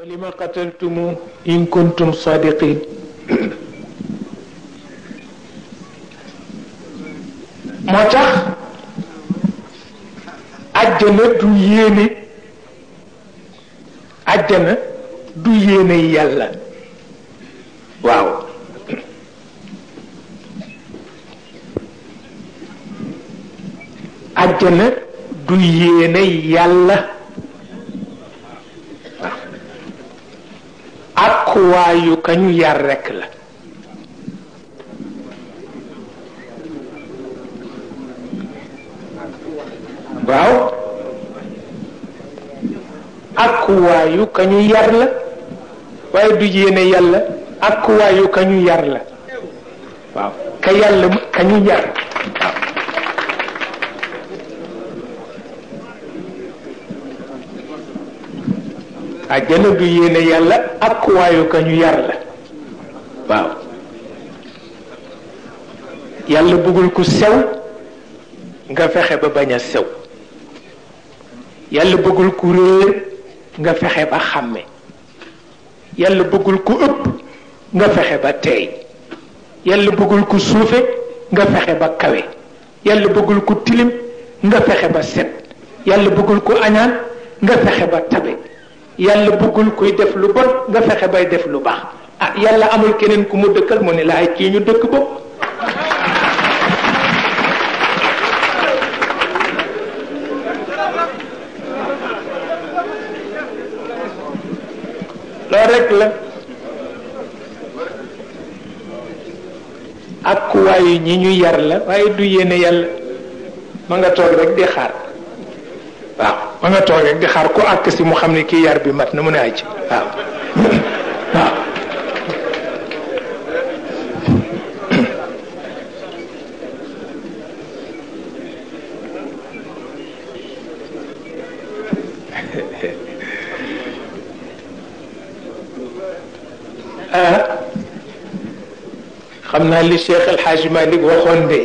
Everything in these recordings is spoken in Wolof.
falima qataltumu in kuntum sadiqin moo tax àjjana du yéene yàlla waaw àjjana du yéene yàlla ak waayu kañu yar rekk la waaw ak waayu kañu yar la waaye du yéene yàlla ak waayu kañu yar la waaw ka yàlla kañu yar waaw àjjana du yéene yàlla ak waayu kañu yar la waaw yàlla bëggul ku sew nga fexe ba bañ a sew yàlla bëggul ku réer nga fexe ba xàmme yàlla bëggul ku ëpp nga fexe ba teey yàlla bëggul ku suufe nga fexe ba kawe yàlla bëggul ku tilim nga fexe ba set yàlla bëggul ku añaan nga fexe ba tabe yàlla bëggul kuy def lu bon nga fexe bay def lu baax ah yàlla amul keneen ku mu dëkkal mu ne la ay kii ñu dëkk bopp loolu rek la ak kuwaayu ñi ñu yar la waaye du yéene yàlla ma nga toog rek di xaar waaw ma nga toog rek di xaar ku àkk si mu xam ne kii yar bi mat na mu ne ay ci waaw waaw xam naa li Cheikh El Hadj Malick waxoon de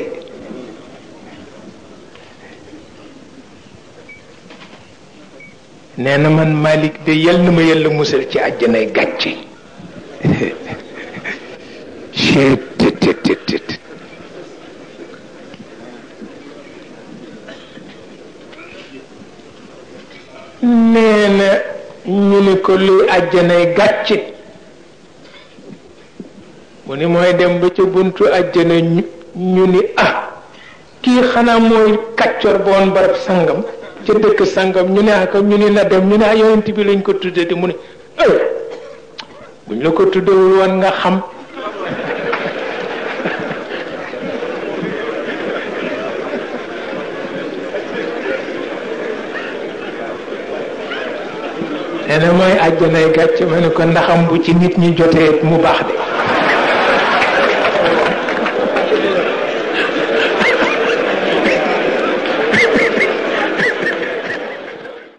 nee na man Malick de yal na ma yàlla musal ci àjjanay gàcce nee na ñu ni ko luy àjjanay gàcce mu ni mooy dem ba ca buntu àjjana ñu ni ah kii xanaa mooy kàccor ba woon barab sangam ca dëkk sangam ñu ne aka ñu ni na dem ñu ne yonent bi lañ ko tudde di mu ne buñ la ko tuddewul woon nga xam nee na mooy àjjanay gàcce ma ne ko ndaxam bu ci nit ñi jotee mu baax de